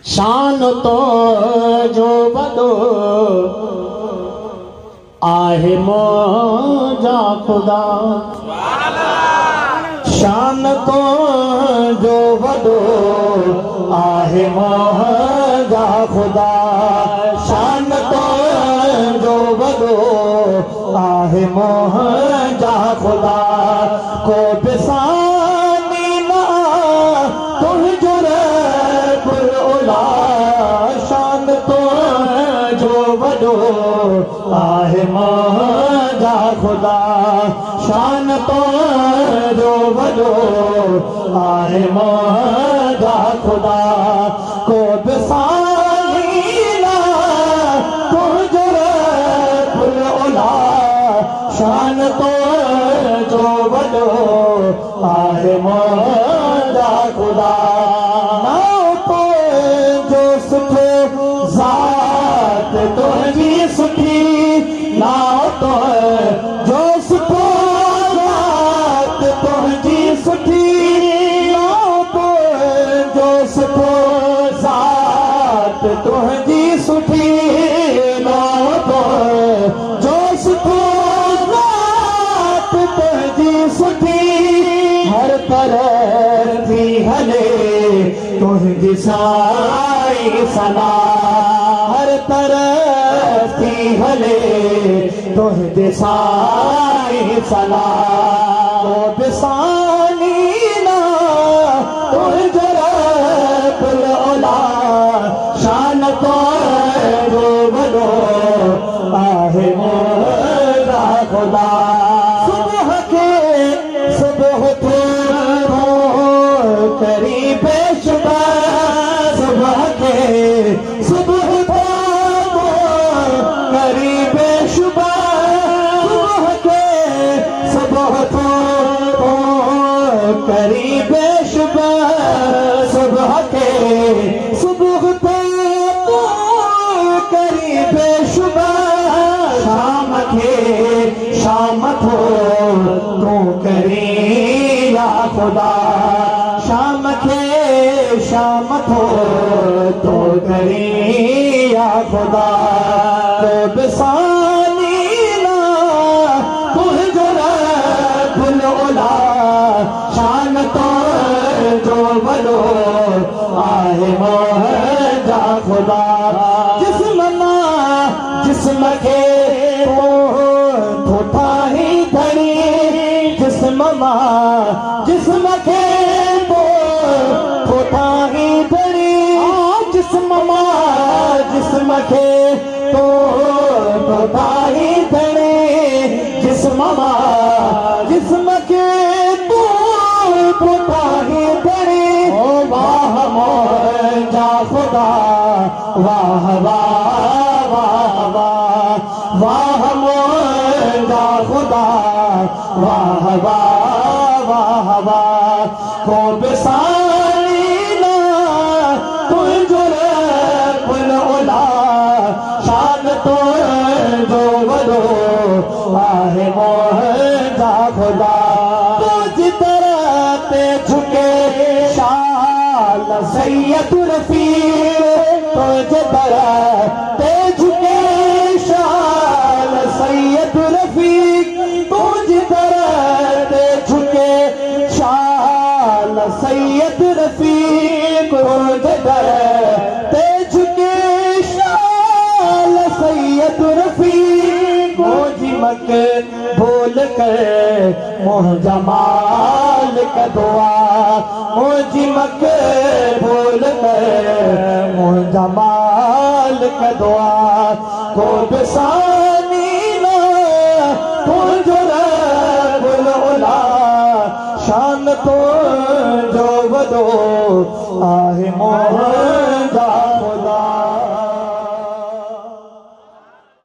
शान तो जो वॾो आहे मुंहिंजा ख़ुदा। शान तो जो वॾो आहे मुंहिंजा ख़ुदा। शान तो जो वॾो आहे मुंहिंजा ख़ुदा। को बिसानी ना तुंहिंजो रबुल उला। शान तो जो वॾो आहे मुंहिंजा ख़ुदा। शान तो जो वॾो आहे मुंहिंजा ख़ुदा। को बिसानी ना तुंहिंजो रबुल उला। शान तो जो वॾो आहे मुंहिंजा ख़ुदा। नाव तुंहिंजो सुठो ज़ात तुंहिंजी सुठी। नाव तुंहिंजो सुठो ज़ात तुंहिंजी सुठी। नाव तुंहिंजो सुठो ज़ात तुंहिंजी सुठी। नाव तुंहिंजो सुठो ज़ात तुंहिंजी सुठी। हर तरह थी हले तुंहिंजी साई सना। हर तरह थी हले तुंहिंजी साई सना। को बिसानी ना तुंहिंजो रबुल उला। शान तुंहिंजो वॾो आहे मुंहिंजा ख़ुदा। सुबह खे सुबह थो करी पेशवा। सुबह खे सुबह थो करी पेशवा। सुबह खे सुबह थो करी पेशवा। सुबह खे सुबह थो करी पेशवा। शाम खे शाम थो तूं करी या ख़ुदा। शाम खे शाम थो तूं करी या ख़ुदा। तो बिसानी ना तुंहिंजो रबुल उला। शान तुंहिंजो वॾो आहे मुंहिंजा ख़ुदा। जिस्म मां जिस्म खे तूं ठाही धणी। जिस्म मां जिस्म खे तूं ठाही धणी। जिस्म मां जिस्म खे तूं ठाही धणी। जिस्म मां जिस्म खे तूं ठाही धणी। ओ वाह मुंहिंजा ख़ुदा वाह वाह वाह वाह। वाह मुंहिंजा ख़ुदा वाह वाह वाह वाह। को बिसानी ना तुंहिंजो रबुल उला। शान तुंहिंजो वॾो आहे मुंहिंजा ख़ुदा। तुंहिंजी दर ते झुके शाल सैयद रफ़ीक। तुंहिंजे दर ते झुके शाल सैयद रफ़ीक। तुंहिंजी दर ते झुके शाल सैयद रफ़ीक। तुंहिंजे दर ते झुके शाल सैयद रफ़ीक। मुंहिंजी मक भूल कर मुंहिंजा मालिक दुआ। मुंहिंजी मक भूल कर मुंहिंजा मालिक दुआ। को बिसानी ना तुंहिंजो रबुल उला। शान तुंहिंजो वॾो आहे मुंहिंजा